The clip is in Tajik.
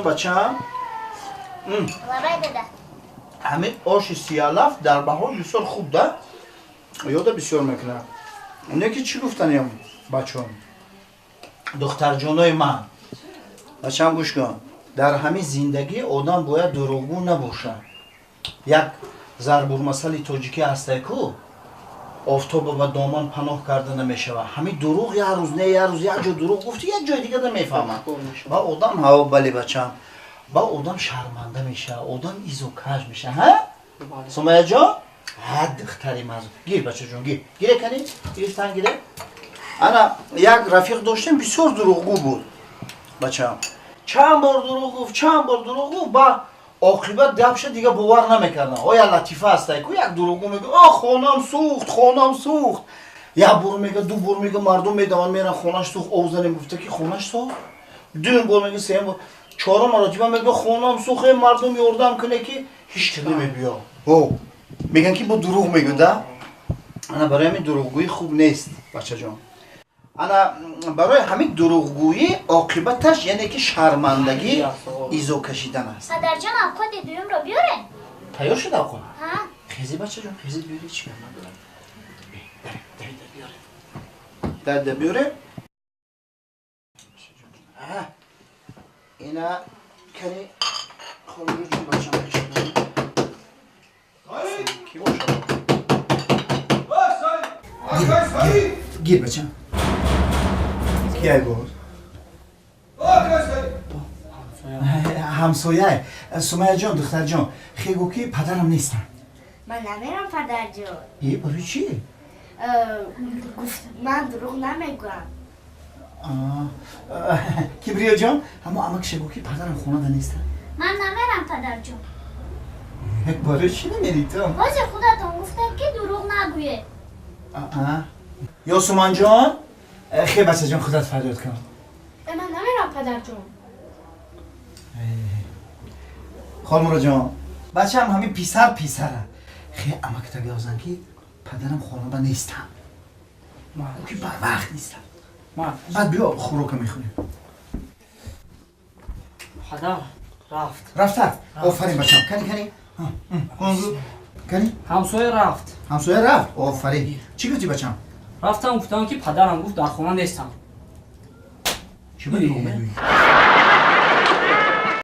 Кибриёҷон, бачаам, ҳамин оши сиялаф дар баҳор бисёр хуб да, ёда бисёр мекунад. Не ки чӣ гуфтаниям, бачаҳо, духтарҷонои ман, бачаам, гӯш кун, дар ҳамин зиндагӣ одам бояд дурӯғгӯ набошад. Як зарбулмасали тоҷикӣ ҳастай ку: офтоба ба доман паноҳ карда намешавад. Ҳамин дурӯғ як рӯз не, як рӯз як ҷо дурӯғ гуфти, як ҷои дига намефаҳмад ба одам. Ҳаво, бале, бачаам, ба одам шарманда мешавад, одам изокаш мешавад. Ҳа, Сумаяҷон, ҳа, духтари маз, гир, бачаҷон, гир, гире, кани гирифтан, гире. Ана як рафиқ доштем, бисёр дурӯғгӯ буд, бачаам. Чанд бор дурӯғ гуфт, чанд бор дурӯғ гуфт, ба оқибат гапша дига бовар намекардам. Оя латифа ҳастай ку, як дурӯғгӯ мега: «А, хонам сӯхт, хонам сӯхт». Як бор мега, ду бор мега, мардум медаванд, меран, хонаш сӯхт, ов занем гуфта ки хонаш сохт. Дуюм бор мега, сеюм бор, чорум маротиба мега: «Хонам сӯхт, э, мардум, ёрдам куне», ки ҳеч ки намебиё. О, меган ки бо дурӯғ мегӯ да. Ана барои ҳамин дурӯғгӯӣ хуб нест, бачаҷон. Ана барои ҳамин дурӯғгӯӣ оқибаташ яъне ки шармандагӣ, изо кашидан аст. Падарҷон, авқоти дуюмро биёрем. Тайёр шуд авқот? Ҳа. Хези, бачаҷон, хези, биёре, чӣ гап надорам. Дарда биёре. Ҳа, ина кани, холиҷон, бачам, ки бошад? Гир, гир, бачам, кияй боз? Ҳамсояй. Сумаяҷон, духтарҷон, хе гӯ ки падарам нестам. Ман намерам, падарҷон. Е, барои чӣ? Гуфт, ман дурӯғ намегӯям. Кибриёҷон, ҳамо амакша гӯ ки падарам хонада нестам. Ман намерам, падарҷон. Барои чӣ намери ту? Ҳозир худатон гуфтед, ки дурӯғ нагӯед. Ёсуманҷон, хе, бачаҷон, худат фарёд кун. Ман намерам, падарҷон. Холмуроҷон, бачаам, ҳамин писар писара. Хе, амакта биёзан ки падарам хонада нестам, ки барвақт нестам. Баъд биё, хӯрока мехӯрем. Падар рафт. Рафта? Офарин, бачам. Кани, кани, кани. Ҳамсоя рафт. Ҳамсоя рафт, офарин. Чӣ гуфтӣ, бачам? Рафтам, гуфтам, ки падарам гуфт, дар хона нестам. Чӣ ба дурӯғ мегӯӣ?